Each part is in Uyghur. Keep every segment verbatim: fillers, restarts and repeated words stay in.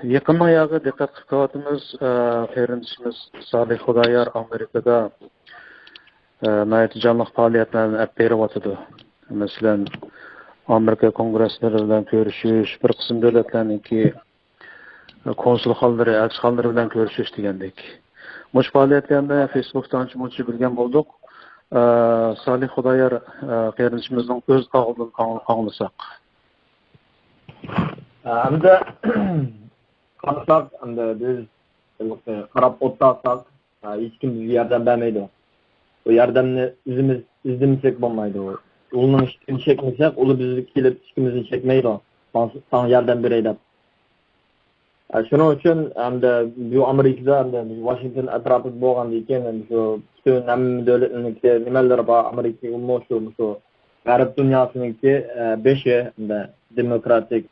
يېقىندىن ياقى دىققەت قىلىپ كېلىۋاتىمىز، ئە، قېرىندىشىمىز سالىھ خۇدايار ئامېرىكىدا، ئە، ناھايىتى جانلىق پائالىيەتلەرنى ئېلىپ بېرىۋاتىدۇ. مەسىلەن، ئامېرىكا كونگرېسلىرى بىلەن كۆرۈشۈش، بىر قىسىم دۆلەتلەرنىڭكى كونسۇلخانىلىرى، ئەلچىخانىلىرى بىلەن كۆرۈشۈش دېگەندەك. مۇشۇ پائالىيەتلەرنى فېيسبۇكتا ئانچە-مۇنچە بىلگەن بولدۇق. ئە، سالىھ خۇدايار، ئە، قېرىندىشىمىزنىڭ ئۆز ئاغزىدىن ئاڭ-، ئاڭلىساق. ئە، ئەمدى قارىساق، ئەمدى بىز قاراپ ئولتۇرساق، ئە، ھېچكىم بىزگە ياردەم بەرمەيدۇ. بۇ ياردەمنى ئۆزىمىز ئىزدىمىسەك بولمايدۇ. ئۇلارنىڭ ئىشىكىنى چەكمىسەك، ئۇلار بىزگە كېلىپ ئىشىكىمىزنى چەكمەيدۇ. ساڭا، ساڭا ياردەم بېرەي دەپ. ئە، شۇنىڭ ئۈچۈن ئەمدى بۇ ئامېرىكىدا، ئەمدى ۋاشىنگتون ئەتراپىدا بولغاندىن كېيىن، ئەمدى شۇ پۈتۈن ھەممە دۆلەتنىڭكى نېمىلىرى بار، ئامېرىكىمۇ شۇ، شۇ غەرب دۇنياسىنىڭكى، ئە، بېشى، ئەمدى دېموكراتىك،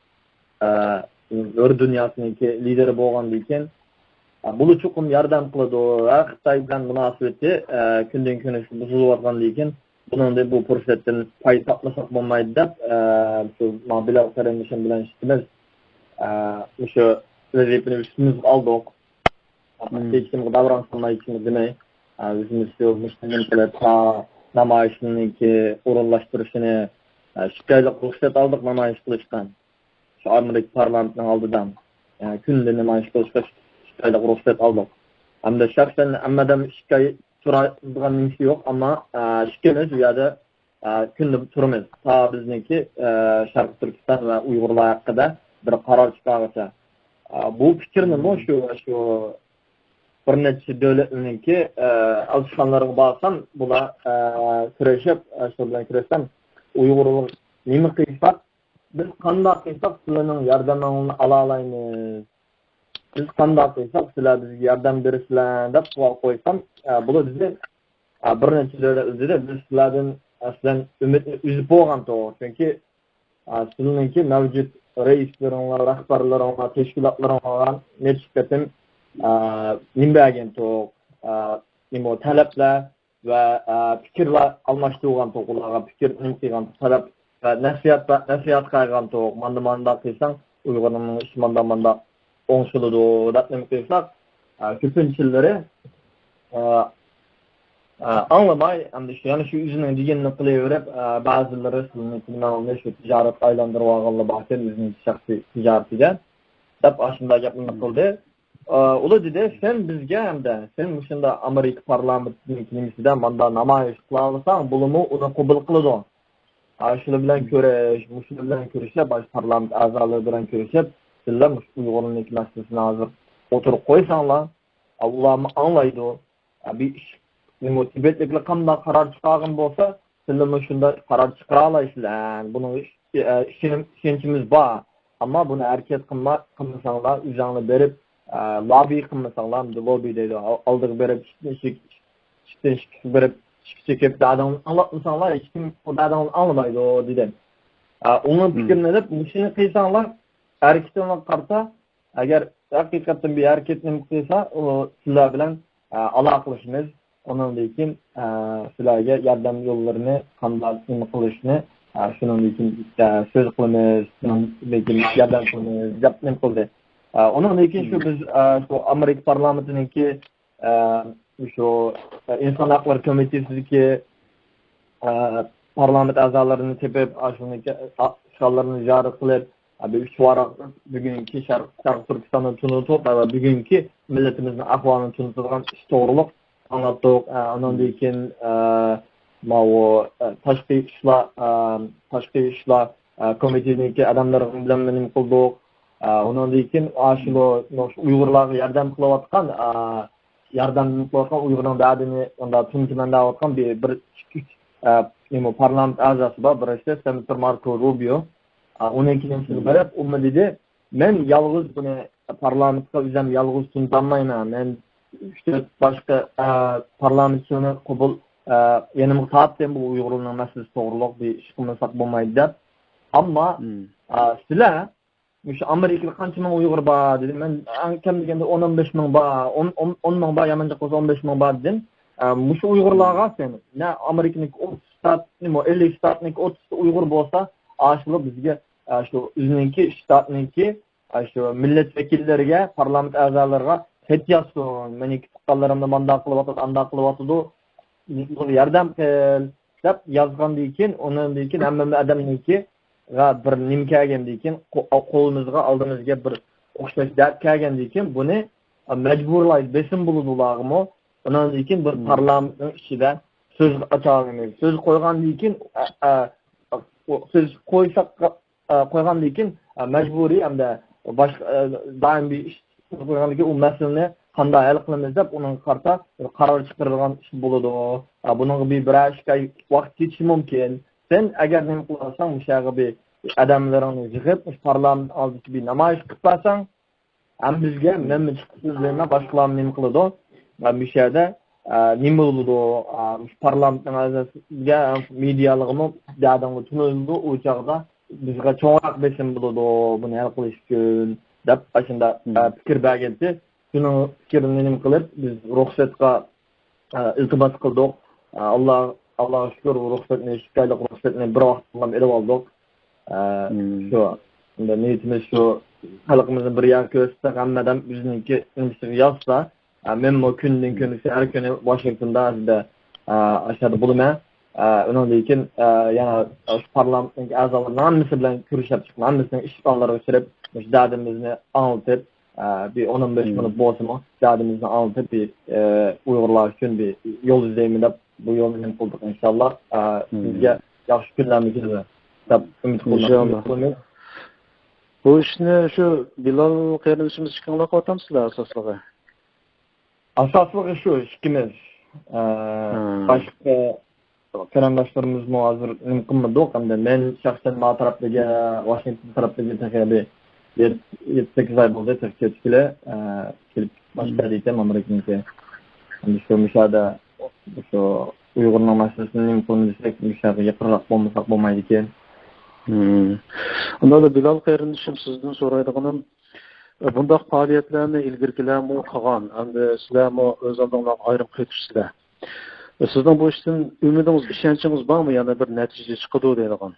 ئە، ھۆر دۇنياسىنىڭكى لىدېرى بولغاندىن كېيىن، ئە، بۇلار چوقۇم ياردەم قىلىدۇ. ھە، خىتاي بىلەن مۇناسىۋىتى، ئە، كۈندىن كۈن بۇزۇلۇۋاتقاندىن كېيىن، بۇنىڭدىن، بۇ پۇرسەتتىن پايدا تاپمىساق بولمايدۇ دەپ، ئە، شۇ ماڭا بىلال قېرىندىشىم بىلەن ئىككىمىز، ئە، مۇشۇ ۋەزىپىنى ئۈستىمىزگە ئالدۇق. مم. ھېچكىمگە داۋراڭ قىلماي، ھېچكىمگە دېمەي، ئە، ئۆزىمىز شۇ مۇشۇ نېمە قىلىپ، تا نامايىشنىڭكى ئورۇنلاشتۇرۇشىنى، ئە، ئىككى ئايلىق رۇخسەت ئالدۇق نامايىش قىلىشقا. شۇ ئامېرىكا پارلامېنتىنىڭ ئالدىدا، ئە، كۈندە نامايىش قىلىشقا ئىككى ئايلىق رۇخسەت ئالدۇق. ھەمدە شەخسەن ھەممە ئادەم ئىككى ئاي تۇرىدىغان نېمىسى يوق، ئەمما، ئە، ئىككىمىز ئۇ يەردە، ئە، كۈندە تۇرىمىز. تا بىزنىڭكى، ئە، شەرقىي تۈركىستان ۋە ئۇيغۇرلار ھەققىدە بىر قارار چىقارغىچە. ئە، بۇ پىكىرنىمۇ شۇ، شۇ بىر نەچچە دۆلەتنىڭكى، ئە، ئەلچىخانىلىرىغا بارسام، بۇلار، ئە، كۆرۈشۈپ، ئە، شۇ بىلەن كۆرۈشسەم، ئۇيغۇرلار نېمە قىلساق، بىز قانداق قىلساق سىلەرنىڭ ياردىمىڭلارنى ئالالايمىز؟ بىز قانداق قىلساق سىلەر بىزگە ياردەم بېرىسىلەر دەپ سوئال قويسام، ئە، بۇلار دېدى، ئە، بىر نەچچە دۆلەت دېدى، بىز سىلەردىن ئەسلەن ئۈمىدنى ئۈزۈپ بولغانتۇق. چۈنكى، ئە، سىلەرنىڭكى مەۋجۇت رەئىسلىرىڭلار، رەھبەرلىرىڭلار، تەشكىلاتلىرىڭلارغا نەچچە قېتىم، ئە، نېمە بەرگەنتۇق، ئە، نېمە تەلەپلەر، ۋە، ئە، پىكىرلەر ئالماشتۇرغانتۇق، ئۇلارغا پىكىر نېمە قىلغانتۇق، تەلەپ ۋە نەسىھەت، نەسىھەت قىلغانتۇق، ماندا مانداق قىلساڭ ئۇيغۇرنىڭ ئىشى ماندا مانداق ئوڭشىلىدۇ دەپ نېمە قىلساق، ئە، كۆپىنچىلىرى، ئە، ئە، ئاڭلىماي، ئەمدى شۇ، يەنە شۇ ئۆزىنىڭ دېگىنىنى قىلىۋېرىپ، ئە، بەزىلىرى سىلىنى، مېنى شۇ تىجارەتكە ئايلاندۇرۇۋالغانلار باركەن، ئۆزىنىڭ شەخسىي تىجارىتىگە دەپ ئاشۇنداق گەپلەرنى قىلدى. ئۇلار دېدى، سەن بىزگە ھەمدە سەن مۇشۇنداق ئامېرىكا پارلامېنتىنىڭ نېمىسىدە ماندا نامايىش قىلالىساڭ، بۇلىمۇ ئۇنى قوبۇل قىلىدۇ. ئاشۇلار بىلەن كۆرۈش، مۇشۇلار بىلەن كۆرۈشۈپ، ئاشۇ پارلامېنت ئەزالىرى بىلەن كۆرۈشۈپ، بىللە مۇشۇ ئۇيغۇرنىڭكى مەسىلىسىنى ھازىر ئوتتۇرىغا قويساڭلار، ئۇلارمۇ ئاڭلايدۇ. بىر ئىش، نېمە، تىبەتلىكلەر قانداق قارار چىقارغان بولسا، سىلەرمۇ شۇنداق قارار چىقىرالايسىلەر. بۇنىڭ ئىش-، ئە، ئىشىنىم-، ئىشەنچىمىز بار. ئەمما بۇنى ھەرىكەت قىلما-، قىلمىساڭلار، ئۆزۈڭلار بېرىپ، ئە، لاببى قىلمىساڭلار، ئەمدى لوببى دەيدۇ، ئال-، ئالدىغا بېرىپ ئىشتىن ئىشىك، ئىشىككە بېرىپ ئىشىك چېكىپ، دەردىڭلارنى ئاڭلاتمىساڭلار، ھېچكىم ئۇ دەردىڭلارنى ئاڭلىمايدۇ، دېدى. ئە، ئۇنىڭ پىكرىنى ئېلىپ، مۇشۇنى قىلساڭلار، ھەرىكىتىڭلارغا قارىتا، ئەگەر ھەقىقەتەن بىر ھەرىكەت نېمە قىلسا، ئۇ سىلەر بىلەن، ئە، ئالاقىلىشىمىز. ئۇنىڭدىن كېيىن، ئە، سىلەرگە ياردەم يوللىرىنى قانداق نېمە قىلىشنى، ئە، شۇنىڭدىن كېيىن، ئە، سۆز قىلىمىز، شۇنىڭدىن كېيىن ياردەم قىلىمىز دەپ نېمە قىلدى. ئە، ئۇنىڭدىن كېيىن شۇ بىز، ئە، شۇ ئامېرىكا پارلامېنتىنىڭكى، ئە، شۇ، ئە، ئىنسان ھەقلىرى كومىتېتىدىكى، ئە، پارلامېنت ئەزالىرىنى تېپىپ، ئاشۇنىڭكى، ئە، ئىشخانىلىرىنى زىيارەت قىلىپ، بىر ئۈچ ۋاراق بۈگۈنكى شەرق، شەرقىي تۈركىستاننى تونۇتۇپ ۋە بۈگۈنكى مىللىتىمىزنىڭ ئەھۋالىنى تونۇتىدىغان ئىش توغرۇلۇق ئاڭلاتتۇق. ئە، ئاناندىن كېيىن، ئە، ماۋۇ، ئە، تاشقى ئىشلار، ئە، تاشقى ئىشلار، ئە، كومىتېتىنىڭكى ئادەملىرى بىلەن نېمە قىلدۇق. ئە، ئۇنىڭدىن كېيىن ئاشۇ ئۇيغۇرلارغا ياردەم قىلىۋاتقان، ئە، ياردەم قىلىۋاتقان ئۇيغۇرنىڭ دەردىنى ئۇنداق تونۇتىمەن دەۋاتقان بىر، بىر ئىككى، ئۈچ، ئە، نېمە، پارلامېنت ئەزاسى بار، بىرسى سېناتور ماركو روبىيو. ئە، ئۇنىڭ كېيىن سىزگە بېرىپ، ئۇمۇ دېدى، مەن يالغۇز بۇنى پارلامېنتقا ئۆزۈم يالغۇز تونۇتالمايمەن. مەن ئۈچ تۆت باشقا، ئە، پارلامېنتچىنى قوبۇل، ئە، يېنىمغا تارتتىم، بۇ ئۇيغۇرلارنىڭ مەسىلىسى توغرۇلۇق بىر ئىش قىلمىساق بولمايدۇ دەپ. ئەمما، ئە، سىلەر مۇشۇ ئامېرىكىدا قانچە مىڭ ئۇيغۇر بار دېدىم. مەن ئەڭ كەم دېگەندە ئون، ئون بەش مىڭ بار، ئون، ئون، ئون مىڭ بار، يامان جىق بولسا ئون بەش مىڭ بار دېدىم. ئە، مۇشۇ ئۇيغۇرلارغا سەن، نە ئامېرىكىنىڭكى ئوتتۇز شتات، نېمە، ئەللىك شتاتنىڭكى ئوتتۇزتا ئۇيغۇر بولسا، ئاشۇلار بىزگە، ئە، شۇ ئۆزىنىڭكى شتاتنىڭكى، ئاشۇ مىللەت ۋەكىللىرىگە، پارلامېنت ئەزالىرىغا خەت يازسۇن، مېنىڭكى تۇغقانلىرىمنى مانداق قىلىۋاتىدۇ، ئانداق قىلىۋاتىدۇ، بۇنىڭغا ياردەم قىل، دەپ يازغاندىن كېيىن، ئۇنىڭدىن كېيىن ھەممە ئادەمنىڭكىگە بىر نېمە كەلگەندىن كېيىن، قو-، قولىمىزغا، ئالدىمىزغا بىر ئوخشاش دەرد كەلگەندىن كېيىن، بۇنى مەجبۇرلايدۇ، بېسىم بولىدۇ ئۇلارغىمۇ. ئۇنىڭدىن كېيىن بىر پارلامېنتنىڭ ئىچىدە سۆز ئاچالمايمىز. سۆز قويغاندىن كېيىن، ئە، ئە، سۆز قويساق، ئە، قويغاندىن كېيىن، ئە، مەجبۇرىي ھەمدە باشقا، ئە، دائىم بىر ئىش قويغاندىن كېيىن ئۇ مەسىلىنى قانداق ھەل قىلىمىز دەپ ئۇنىڭغا قارىتا بىر قارار چىقىرىدىغان ئىش بولىدۇ. ئە، بۇنىڭغا بىر، بىرەر ئىككى ئاي ۋاقىت كېتىشى مۇمكىن. سەن ئەگەر نېمە قىلىۋالساڭ، مۇشۇ يەرگە بىر ئادەملىرىڭنى يىغىپ، مۇشۇ پارلامېنت ئالدىدا بىر نامايىش قىلىپ بەرسەڭ، ھەم بىزگە، مەنمۇ چىقىپ سۆزلەيمەن، باشقىلارمۇ نېمە قىلىدۇ؟ مەن مۇشۇ يەردە، ئە، نېمە بولىدۇ؟ ئە، مۇشۇ پارلامېنتنىڭ ئەزاسىگە، مېدىيالىرىمۇ دەدىڭغۇ تونۇلىدۇ، ئۇ چاغدا بىزگە چوڭراق بېسىم بولىدۇ، بۇنى ھەل قىلىش ئۈچۈن، دەپ ئاشۇنداق، ئە، پىكىر بەرگەنتى. شۇنىڭ پىكرىنى نېمە قىلىپ، بىز رۇخسەتقا ئە، ئىلتىماس قىلدۇق. ئە، ئاللا، ئاللاغا شۈكۈر، رۇخسەتنى، شۇ چىرايلىق رۇخسەتنى بىر ۋاقىتلا ئېلىپ ئالدۇق. ئە، شۇ، ئەمدى نىيىتىمىز شۇ، خەلقىمىزنى بىر يەرگە كۆرسەتسەك، ھەممە ئادەم ئۆزىنىڭكى نېمىسىگە يازسا، ئە، مەنمۇ كۈندىن كۈنگىچە ھەر كۈنى ۋاشىنگتوندا، ئە، ئاشۇ يەردە بولىمەن. ئە، ئۇنىڭدىن كېيىن، ئە، يەنە شۇ پارلامېنتنىڭ ئەزالىرىنىڭ ھەممىسى بىلەن كۆرۈشۈپ چىقىپ، ھەممىسىنىڭ ئىش ئىشخانىلىرىغا كىرىپ، مۇشۇ دەردىمىزنى ئاڭلىتىپ، ئە، بىر ئون ئون بەش مىنۇت بولسىمۇ، دەردىمىزنى ئاڭلىتىپ، بىر، ئە، ئۇيغۇرلار ئۈچۈن بىر يول ئىزدەيمەن دەپ، بۇ يولنى نېمە قىلدۇق، ئىنشاللا. ئە، سىزگە ياخشى كۈنلەرمۇ كېلىدۇ دەپ ئۈمىد قىلىمىز. ئىنشاللا. ئۈمىد قىلىمىز. بۇ ئىشنى شۇ بىلال قېرىندىشىمىز ئىككىڭلار قىلىۋاتامسىلەر ئاساسلىقى؟ ئاساسلىقى شۇ ئىككىمىز. ئە، باشقا قېرىنداشلىرىمىزمۇ ھازىر نېمە قىلمىدۇق. ئەمدى مەن شەخسەن ما تەرەپلىگە، ۋاشىنگتون تەرەپلىگە تېخى بىر يەتتە، يەتتە، سەككىز ئاي بولدى تېخى كەتكىلى. ئە، كېلىپ باشقا يەردە ئىكەن، ئامېرىكىنىڭكى. ئەمدى شۇ مۇشۇ يەردە شۇ ئۇيغۇرنىڭ مەسىلىسىنى نېمە قىلىمىز دېسەك، مۇشۇ يەرگە يېقىنراق بولمىساق بولمايدىكەن. ئۇنداقتا بىلال قېرىندىشىم، سىزدىن سورايدىغىنىم، بۇنداق پائالىيەتلەرنى ئىلگىرىكىلەرمۇ قىلغان، ئەمدى سىلەرمۇ ئۆز ئالدىڭلارغا ئايرىم قېتىشسىلەر. سىزنىڭ بۇ ئىشتىن ئۈمىدىڭىز، ئىشەنچىڭىز بارمۇ؟ يەنە بىر نەتىجە چىقىدۇ دەيدىغان.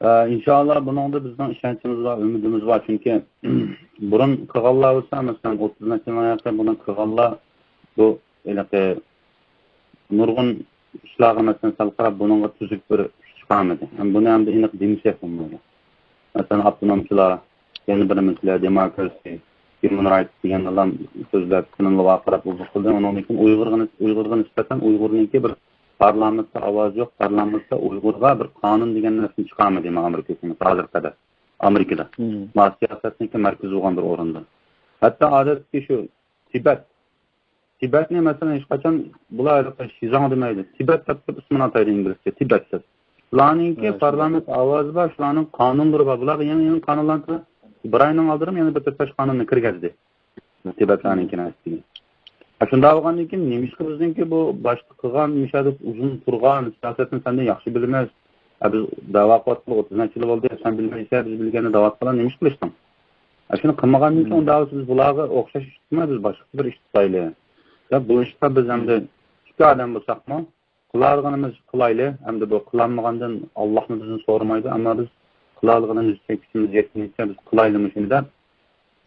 ئە، ئىنشائاللا، بۇنىڭدا بىزنىڭ ئىشەنچىمىز بار، ئۈمىدىمىز بار. چۈنكى بۇرۇن قىلغانلار بولسا، مەسىلەن، ئوتتۇز نەچچە يىلنىڭ يېقىن بۇنى قىلغانلار، بۇ ھېلىقى نۇرغۇن ئىشلارغا، مەسىلەن، سەل قاراپ، بۇنىڭغا تۈزۈك بىر كۈچ چىقارمىدى. ھەم بۇنى ئەمدى ئېنىق دېمىسەك بولمايدۇ. مەسىلەن، ئاپتونومچىلار، يەنە بىر مەسىلە، دېموكراتىيە، ھيۇمەن رايتس دېگەن ئالام سۆزلەپ، كىنونلارغا قاراپ ئۇزۇق قىلدى. ئۇنىڭدىن كېيىن ئۇيغۇرغا نىس-، ئۇيغۇرغا نىسبەتەن ئۇيغۇرنىڭكى بىر پارلامېنتتا ئاۋازى يوق، پارلامېنتتا ئۇيغۇرغا بىر قانۇن دېگەن نەرسىنى چىقارمىدى، مانا، ئامېرىكا ھۆكۈمىتى ھازىرغا قەدەر. ئامېرىكىدا. ما سىياسەتنىڭكى مەركىزى بولغان بىر ئورۇندا. ھەتتا ئادەتتىكى شۇ تىبەت، تىبەتنى، مەسىلەن، ھېچقاچان بۇلار شىزاڭ دېمەيدۇ. تىبەت دەپ تۇرۇپ ئىسمىنى ئاتايدۇ ئىنگلىزچە، تىبەت دەپ. شۇلارنىڭكى پارلامېنت ئاۋازى بار، شۇلارنىڭ قانۇنلىرى بار. بۇلارغا يېڭى، يېڭى قانۇنلارنى، بىر ئاينىڭ ئالدىدا يەنە بىر تۆت بەش قانۇننى كىرگۈزدى. تىبەتلەرنىڭكىنى ئەسلىگە. شۇنداق بولغاندىن كېيىن، نېمىشقا بىزنىڭكى بۇ باشقا قىلغان، مۇشۇ يەردە ئۇزۇن تۇرغان سىياسەتنى سەندىن ياخشى بىلىمىز. ھە، بىز دەۋا قىلىۋاتقىلى ئوتتۇز نەچچە يىل بولدى، سەن بىلمەيسەن، بىز بىلگەندە دەۋا قىلغان نېمە ئىش قىلىشتىڭ؟ ھە، شۇنى قىلمىغاندىن كېيىن، ئۇنداق بولسا بىز بۇلارغا ئوخشاش ئىش قىلماي، بىز باشقا بىر ئىش تۇتايلى. دەپ، بۇ ئىشقا بىز ئەمدى ئىككى ئادەم بولساقمۇ، قىلالىغىنىمىز قىلايلى، ئەمدى بۇ قىلالمىغاندىن ئاللاھمۇ بىزدىن سورىمايدۇ، ئەمما بىز قىلالىغىنىمىزچە، كۈچىمىز يەتكىنىچە بىز قىلايلى مۇشۇنى دەپ،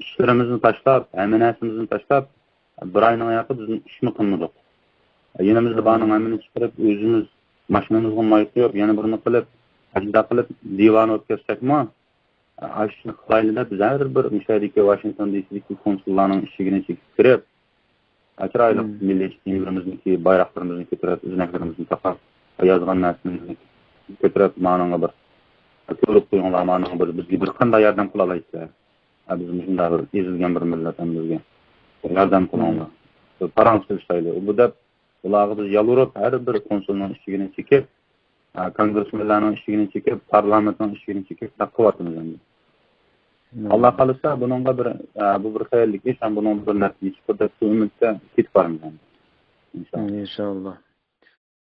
ئىشلىرىمىزنى تاشلاپ، ھەممە نەرسىمىزنى تاشلاپ، بىر ئاينىڭ ئاياغىدا بىزمۇ ئىشمۇ قىلمىدۇق. يېنىمىزدا بارنىڭ ھەممىنى چىقىرىپ، ئۆزىمىز ماشىنىمىزغا ماي قۇيۇپ، يەنە بىرنى قىلىپ، ئاشۇنداق قىلىپ دىۋانە بولۇپ كەتسەكمۇ، ئاشۇنى قىلايلى دەپ، بىز ھەر بىر مۇشۇ يەردىكى ۋاشىنگتون دى سىدىكى كونسۇللارنىڭ ئىشىكىنى چېكىپ كىرىپ، چىرايلىق مىللىي كىيىملىرىمىزنى كىيىپ، بايراقلىرىمىزنى كۆتۈرۈپ، ئۆزنەكلىرىمىزنى تاقاپ، يازغان نەرسىمىزنى كۆتۈرۈپ، مانىڭغا بىر كۆرۈپ قويۇڭلار، مانىڭغا بىر، بىزگە بىر قانداق ياردەم قىلالايسىلەر؟ ھە، بىز مۇشۇنداق بىر ئېزىلگەن بىر مىللەت، ھەم بىزگە ياردەم قىلىڭلار. بىر پاراڭ سېلىشايلى. بۇ دەپ، بۇلارغا بىز يالۋۇرۇپ، ھەر بىر كونسۇلنىڭ ئىشىكىنى چېكىپ، ئە، كونگرېسمېنلارنىڭ ئىشىكىنى چېكىپ، پارلامېنتنىڭ ئىشىكىنى چېكىپ، شۇنداق قىلىۋاتىمىز ئەمدى. ئاللا خالىسا، بۇنىڭغا بىر، ئە، بۇ بىر خەيرلىك ئىش، ھەم بۇنىڭ بىر نەتىجە چىقىدۇ دەپ شۇ ئۈمىدتە كېتىپ بارىمىز ئەمدى. ئىنشاللا. ئىنشاللا.